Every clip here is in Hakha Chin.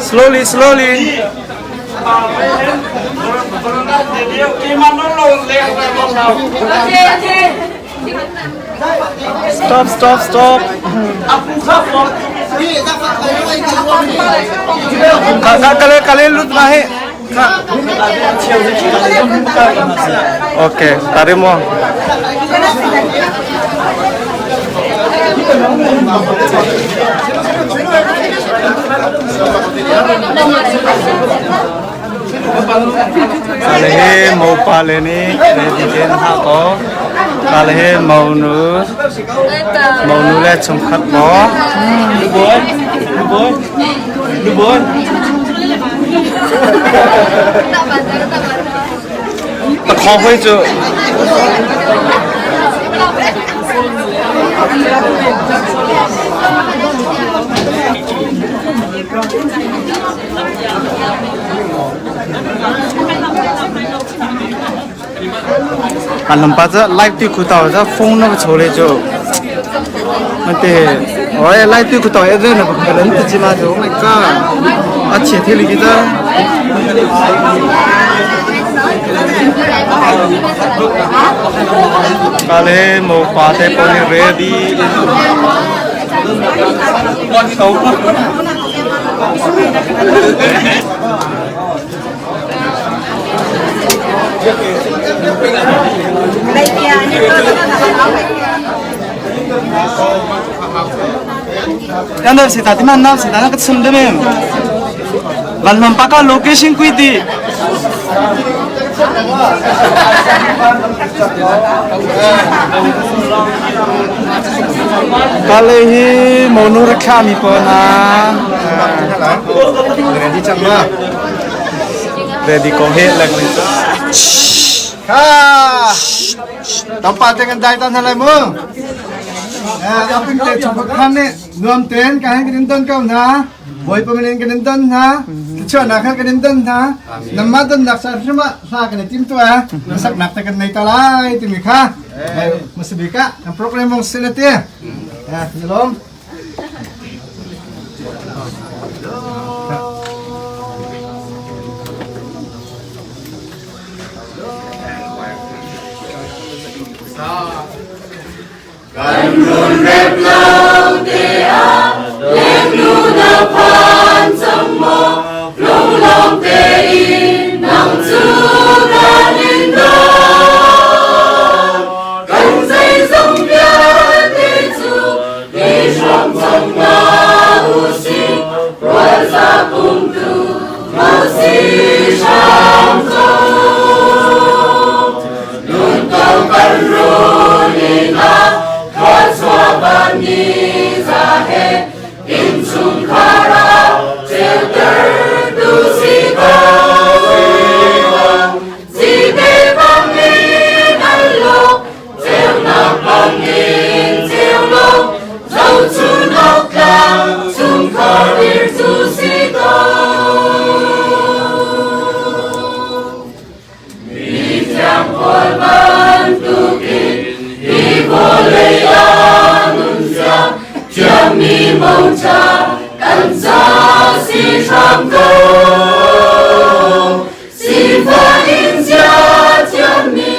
Slowly, slowly. Stop, stop, stop. Kak kale kale lut mahe. Okay, tarik mo. Kale he mopa le nih ready tein hah ko. Kale he monu monu le chungkhat maw. Nubawi, nubawi, nubawi. Takhaw hoi cu. An lampa cu live ti khu tau ca phone na va chole cu. Mate oi live ti khu tau e na va khalan ti chi ma cu oh my god. A chia thil ki ta. Kale mo pa te pon ready. Kan dal sita ti man nal sita na ka chim de mem. Van lam pa ka location kui ti. Kale hi monu rakhla mi pa na. Ready cang ma? Ready ko he lang ni. Kha. Tampa te kan dai tan halai mu. Eh, apin te chubak khan ne nuam ten ka hen kan don kau na. Bawipa min in kan in don hna. Thluachuahnak kha kan in don hna. Namah donnak sa hrim ah hla kan i tim tuah. Saknak te kan nei ta lai timi kha. Masabik ah kan program mong sin ati. Eh, nilom. Kan run rep lo te ah lengnu na phan cang maw lunglawm tein nang cu kan in don kan zeizong vialte cu i hrawm cang hna usih rualza pumtu Mosi hram ko Nun ko kan run ah thluachuah van ni za he innchungkhar ah ceuter tu si ko. Cite bangin an lo, ceunak bangin ceu lo, zohchun awk tlak chungkhar dirtu si ko. Mithiang Paul bantukin hi vawlei ah nunzia thiammi mocha kan ca si hram ko. Sifah in zia thiammi,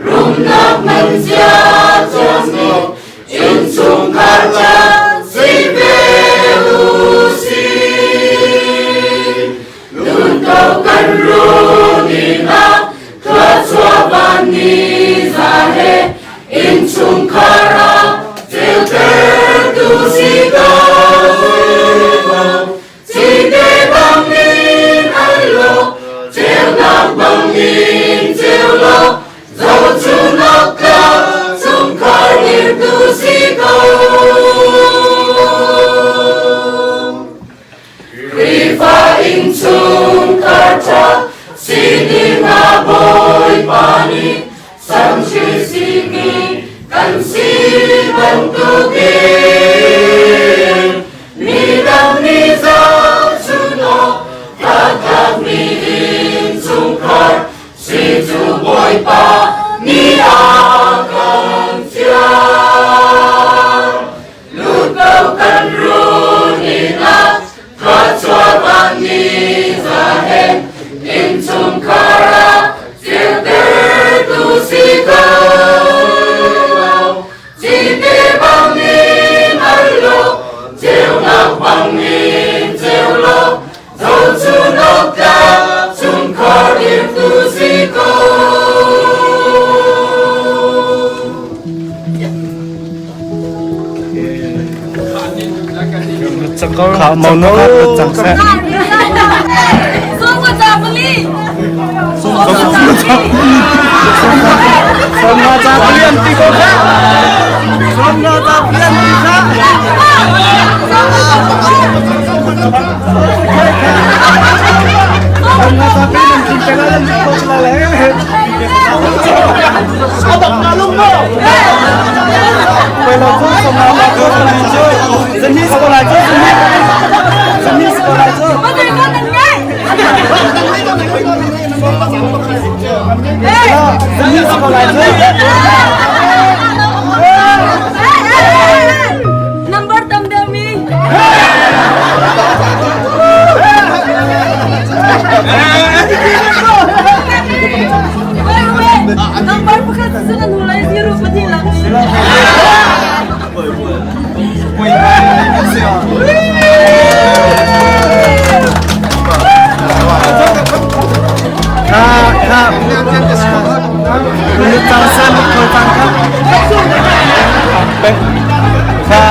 rumnak man zia thiammi, innchungkhar ca si ve u sih. Nun ko kan runin ah thluachuah van ni za he innchungkhar ah ceutertu si ko. Cite bangin an lo, ceunak bangin ceu lo, zohchunhawk tlak chungkhar dirtu si ko. Khrihfa innchungkhar ṭha si ding ah Bawipa nih samhri simi kan si bantukin midang nih zohchunh awk tlakmi innchungkhar si cu Bawipa nih a kan fial. Kha mo no kha cang seh. Sawmnga ca pali an ti ko kha. Sawmnga ca pali an ti kha. Sawmnga ca pali an ti kha an ti ko la le. Quay lo chu sawmnga ma chu sawmnga chu. Zani ko la chu zani. Zani ko la chu. Zani ko la chu. Number tam deuh mi. Wait, wait. Number pakhat cu kan hmu lai zero pahnih lang ni. Kha kha. Cang san ko cang kha. Kha.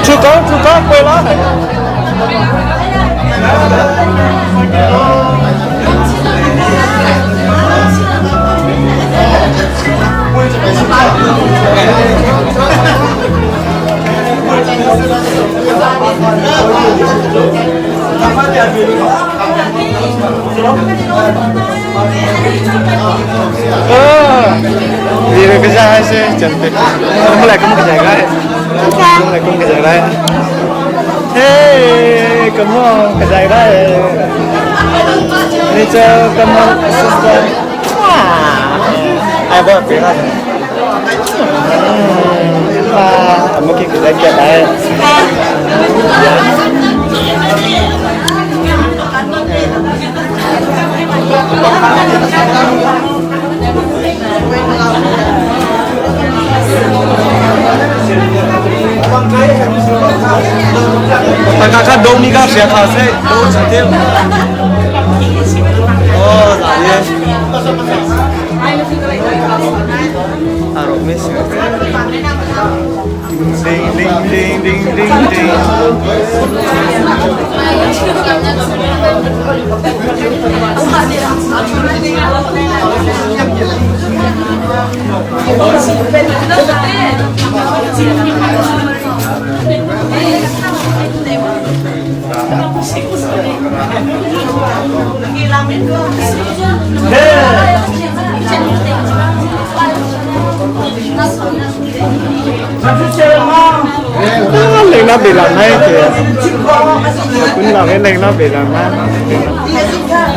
Chú có, quay lại. Đi về cái ra hay xe chuẩn bị. Không lại cũng cái giải cái. Không lại cũng cái giải cái. Hey, come on, cái giải cái. Rachel, come on, sister. Ai bỏ cái này. À, một cái cái cái này. Ta ka dong ni ka sia kha se do cha te. Oh, la ye. Aro miss you. Ding ding ding ding ding ding. Lên nó bị làm hay kìa. Cũng là cái lên nó bị làm hay.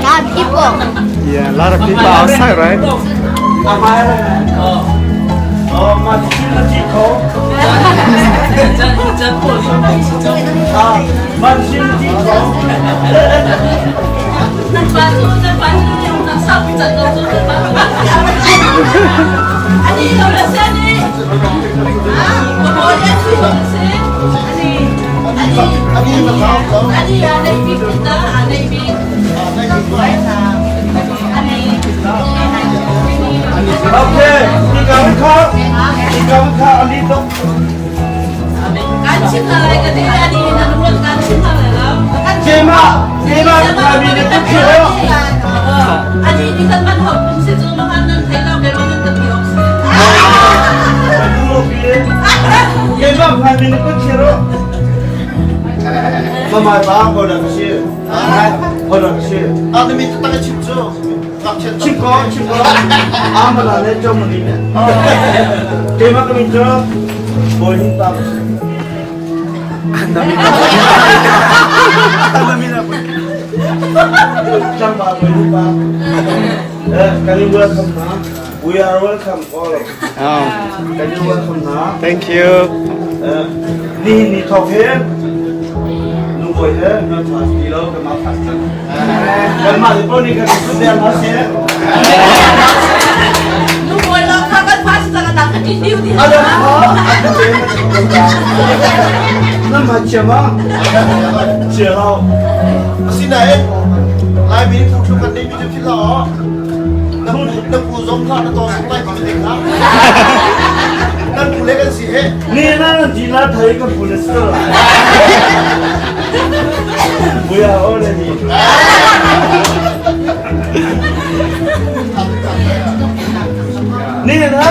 Lot of people. Yeah, a lot of people outside, right? Okay, ikaw ka. Ikaw ka dito. Jema, Jema, kami ni kuchiro. Jema, kami ni kuchiro. Mama ba ko na kasi. Ko na kasi. Ah, nimi ta ka chip chu. Chip ko. Amala ne chom ni ne. Jema kami cho. Kan in welcome hna. We are welcome all. Oh. Kan in welcome hna. Thank you. Nihin ni thawk hi nu bawi he nan fast ti lo kan mah fast cang. Kanmah le pawl nih kan in der hna seh. Nu bawi lo kha kan fast cang a dang kan ti diu ti. A dang kha an te nan ma chia ma? Chia lo. Asinain Laimi nih thongthluk kan neihmi cu philh hlah aw. Na na pu zong kha na tawng sung lai ti ding hlah. Nan pu le kan si he. Ni na nan di la thai kan pu le si lo. Buya o le ni. Ni na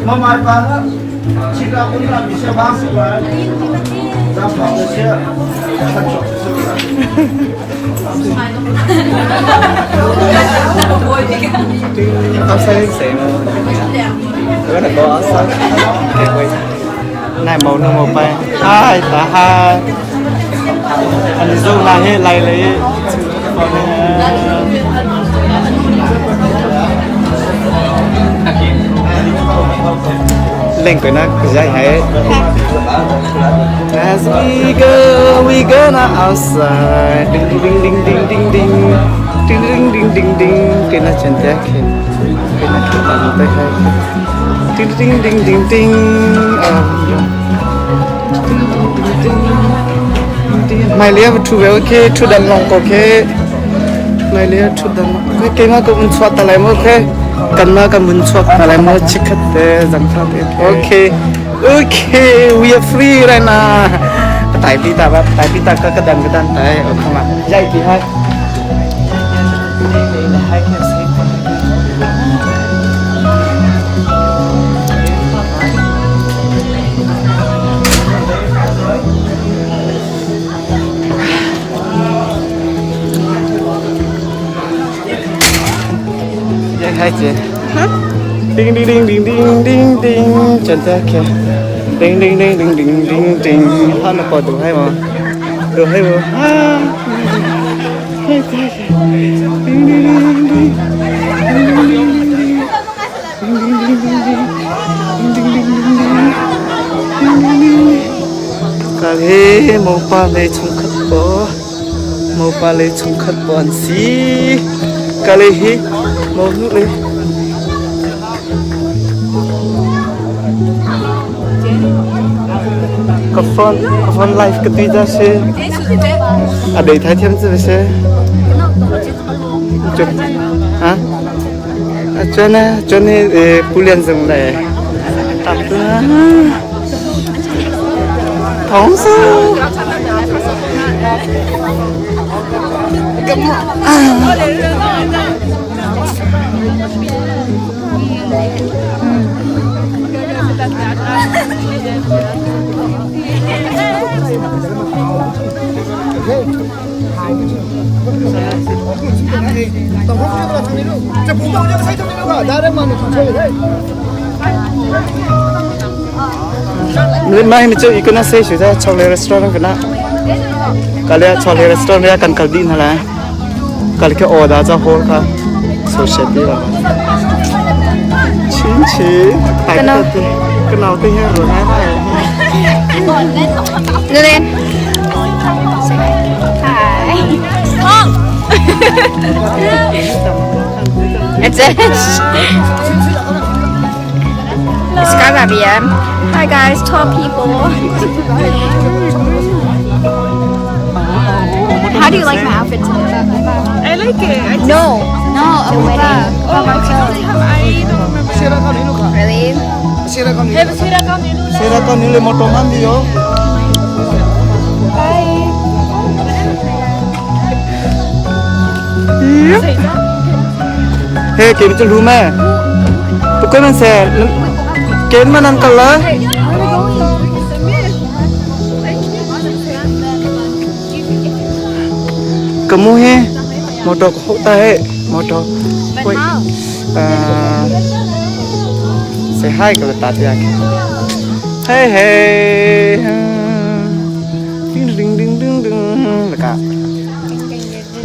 mamai pa na chika kun la mi sia bang si lai. Zam bang le sia. Khat chok si lai. Outside same. We're gonna go outside. Okay, wait. Này màu nó màu bay. Hai ta hai. Anh dâu là hết lại lấy. Lên cái nó dài hết. As we go, we gonna outside. Ding ding ding ding ding ding. Ding ding ding ding ding. Cái nó chân thế kì. Cái nó cái tận tới hay. Ding ding ding ding ding. Ding ding ding ding. Mai lia thu ve okay, thu dan long ko ke. Mai lia thu dan. Cái cái mà cũng chuat ta lại mo ke. Kan ma kan mun chuak ta lại mo chikhat te zang tha te. Okay. Okay, we are free right now. Tai pi ta ba, tai pi ta ka ka dan ka dan tai. Oh, come on. Jai pi hai. Jai hai chị. Ding ding ding ding ding ding ding. Chân thế kìa. Ding ding ding ding ding ding ding. Ha nó có đủ hay mà. Đủ hay mà. Ha. Hay thế kìa. Ding ding ding ding. Ding ding ding ding ding. Ding ding ding ding ding. Ding ding ding ding ding. Ding ding ding ding. Ka he mopa le chung khat po. Mopa le chung khat po an si. Ka le hi mo nu le. Ka phone ka phone live ka tui ta si. A dei thai thiam chu si. Chụp hả? Cho nên cho nên pu liên dừng lại. Tập thống su. Mai mi chu ikuna se shu ja chokle restaurant kana. Kale chokle restaurant ya kan kal din hala. Kal ke order cha hol kha. So she ti la. Chin chi. Tai te. Kanau te he ro nai mai. Lên. Hi. It's it. It's Gabia. Hi guys, top people. How do you like my outfit today? I like it. I No, no, the wedding. Oh, okay. I don't remember. Really? Sera ka nile moto man dio. Hey, kim chu lu ma. Tu ko man se ken man an kal la. Kamu he moto ko ta he moto. Wait. Say hi ka ta te ke. Hey hey. Ding ding ding ding ding. Laka.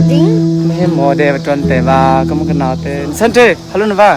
Ding. Me mo de tuan te ba kamu kenal te. Sante, halo na ba.